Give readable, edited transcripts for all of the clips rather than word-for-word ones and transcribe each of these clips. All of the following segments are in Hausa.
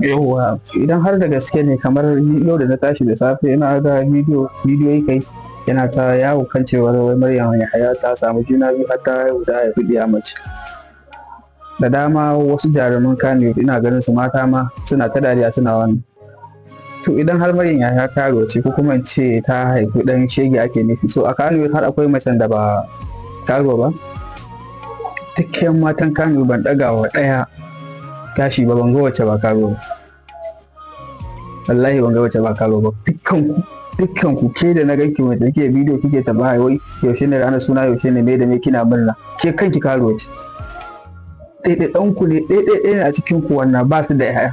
Yauwa, idan har da gaske ne, kamar yau da na tashi da safe ina ga bidiyo, bidiyoyi kai yana ta yawo kan cewar wai Maryam Yahaya ta samu juna biyu, har ta haihu, ta haifi ɗiya mace. Da dama wasu jaruman Kannywood ina ganin su, mata ma suna ta dariya, suna wannan. To, idan har Maryam Yahaya karuwa ce, ko kuma in ce ta haifi ɗan shege ake nufi, so a Kannywood har akwai macen da ba karuwa ba? Dukkan matan Kannywood ban ɗaga wa ɗaya gashi ba, ban ga wacce ba karuwa ba. Wallahi ban ga wacce ba karuwa ba. Dukkan ku, dukkan ku, ke da na ganki wacce kike bidiyo kike tambaya wai yaushe ne ranar suna, yaushe ne me da me, kina murna, ke kanki karuwa ce. Ɗaiɗaiɗan ku ne, ɗaiɗaiɗaya ne a cikin ku wannan ba su da 'ya'ya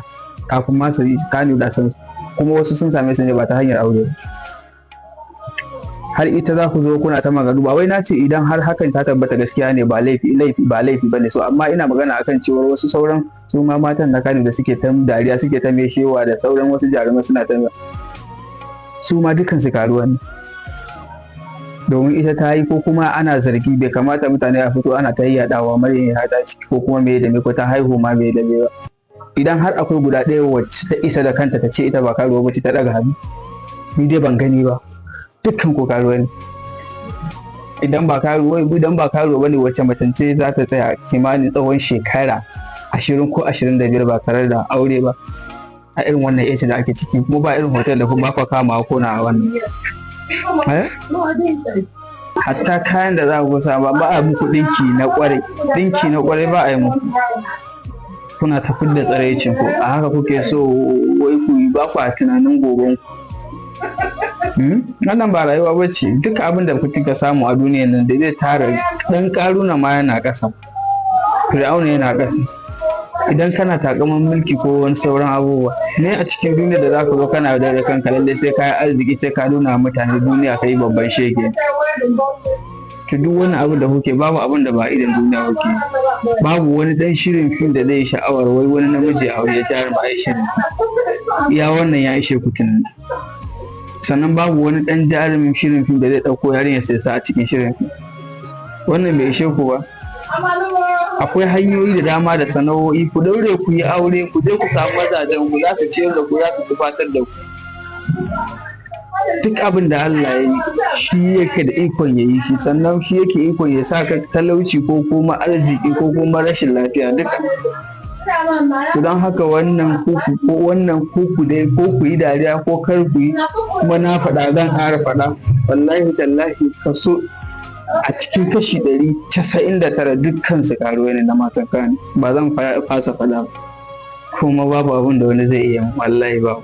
kafin ma su yi Kannywood da san su, kuma wasu sun same su ne ba ta hanyar aure ba. Har ita za ku zo kuna ta magana. Ba wai na ce idan har hakan ta tabbata gaskiya ne ba laifi, laifi ba laifi bane. So amma ina magana akan cewar wasu sauran su ma matan na Kano da suke ta dariya, suke ta meshewa, da sauran wasu jarumai suna ta, su ma dukkan su karuwa ne. Domin ita ta yi ko kuma ana zargi, bai kamata mutane a fito ana ta yaɗawa Maryam ya ta ciki ko kuma me da me, ko ta haihu ma me da me ba. Idan har akwai guda ɗaya wacce ta isa da kanta ta ce ita ba karuwa ba ce, ta ɗaga hannu. Ni dai ban gani ba. Dukkan ku karuwa ne. Idan ba karuwa bane, wacce macence za ta tsaya kimanin tsawon shekara 20 ko 25 ba tare da aure ba a irin wannan age da ake ciki, kuma ba irin hotel da kuma ba kama ko na wannan? Hatta kayan da za ku sa ba, ba a muku ɗinki na ƙwarai, ɗinki na ƙwarai ba a yi muku. Kuna tafi da tsiraicin ku a haka kuke so wai ku yi, ba ku a tunanin goben ku. Wannan ba rayuwa ba ce. Duk abin da kuka samu a duniyan nan da zai tara ɗan ƙaruna ma yana ƙasa, Fir'auna yana ƙasa. Idan kana takaman mulki ko wani sauran abubuwa ne a cikin duniya da zaka zo kana da kanka, lallai sai ka yi arziki, sai ka nuna mutane duniya kai babban shege. To, duk wani abu da kuke, babu abin da ba idan duniya kuke. Babu wani dan shirin fim da zai sha'awar wai wani namiji a waje jaruma ai shirin. Iya wannan ya ishe ku tunani. Sannan babu wani dan jarumin shirin fim da zai ɗauko yarinya sai sa a cikin shirin fim. Wannan bai ishe ku ba? Akwai hanyoyi da dama da sana'o'i. Ku daure ku yi aure, ku je ku samu mazajen ku, za su ciyar da ku, za su tufatar da ku. Duk abin da Allah ya yi, shi yake da ikon ya yi shi. Sannan shi yake ikon ya sa ka talauci ko kuma arziki ko kuma rashin lafiya, duka. To, don haka wannan kuku ko wannan kuku dai, ko ku yi dariya ko kar ku yi, kuma na faɗa, zan ƙara faɗa, wallahi tallahi kaso a cikin kashi 100, 99 dukkan su karuwa ne na matan Kano. Ba zan fasa faɗa ba, kuma babu abin da wani zai iya. Wallahi babu,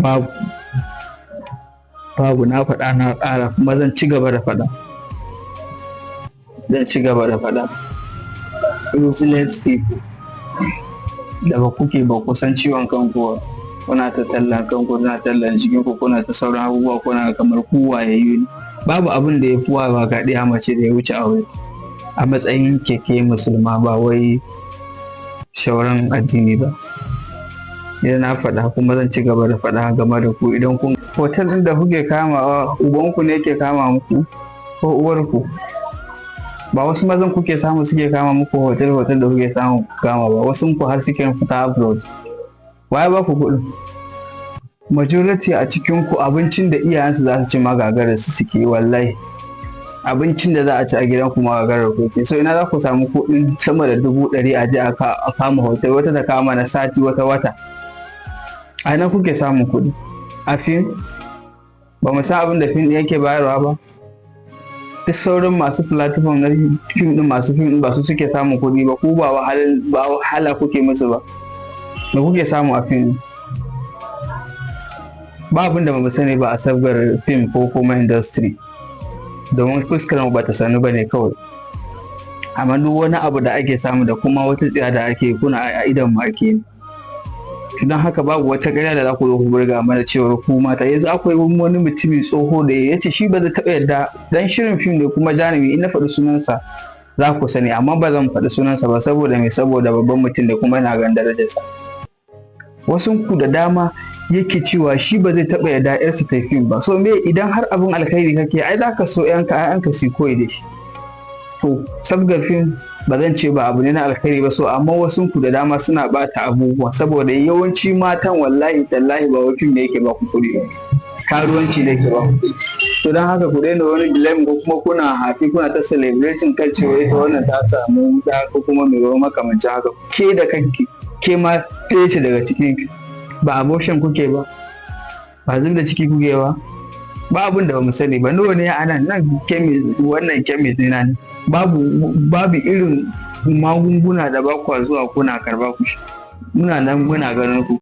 babu, babu. Na faɗa, na ƙara, kuma zan ci gaba da faɗa, zan ci gaba da faɗa. Useless people da ba kuke ba ku san ciwon kanku ba, kuna ta tallan kanku, kuna tallan jikin ku, kuna ta sauran abubuwa, kuna kamar ku wayayyu ne. Babu abin da ya fi wa ga ɗiya mace da ya wuce aure a matsayin keke musulma, ba wai shauran addini ba. Idan na faɗa, kuma zan ci gaba da faɗa game da ku. Idan kun hotel ɗin da kuke kamawa, ubanku ne ke kama muku ko uwarku? Ba wasu mazan kuke samu suke kama muku hotel, hotel da kuke samu kama ba. Wasu ku har suke fita abroad. Waye ba ku kuɗin? Majority a cikin ku, abincin da iyayensu za su ci ma gagarar su suke. Wallahi abincin da za a ci a gidan ku ma gagarar ku ke. So ina za ku samu kuɗin sama da 100,000 a je a kama hotel, wata ta kama na sati, wata wata? A ina kuke samun kuɗi? A fim? Ba mu san abin da fim yake bayarwa ba. Duk sauran masu platform na fim din, masu fim din, ba su suke samun kuɗi ba. Ku ba wahala kuke musu ba. Me kuke samu a fim? Ba abin da ba mu sani ba a sabgar fim ko kuma industry, domin fuskar mu bata sanu ba ne kawai. Amma duk wani abu da ake samu da kuma wata tsiya da ake kuna a idan mu ake yi. Don haka babu wata ƙarya da za ku zo ku burga mana cewar ku mata. Yanzu akwai wani mutumin tsoho da ya ce shi ba zai taɓa yarda, dan shirin fim ne kuma jarumi. In na faɗi sunansa za ku sani, amma ba zan faɗi sunansa ba. Saboda me? Saboda babban mutum da kuma yana ganin darajarsa. Wasu ku da dama yake cewa shi ba zai taɓa yarda yarsa ta fim ba. So me? Idan har abin alkhairi kake, ai za ka so ƴanka su koyi da shi. To, sabgar fim Ba zan ce ba abu ne na alkhairi ba. So amma wasu ku da dama suna bata abubuwa, saboda yawanci matan, wallahi tallahi, ba wai fim ne yake ba ku kuɗi ba, karuwanci ne ke ba ku kuɗi. To don haka ku daina wani blame ko kuma kuna happy, kuna ta celebrating kan cewa ita wannan ta samu da ko kuma mai ruwa makamancin haka. Ke da kanki, ke ma ɗaya ce daga cikin. Ba abortion kuke ba, ba zub da ciki kuke ba, ba abin da ba mu sani ba. Nawa ne a nan kemis? Wannan kemis ne na babu irin magunguna da ba kwa zuwa kuna karba ku sha. Muna nan muna ganin ku.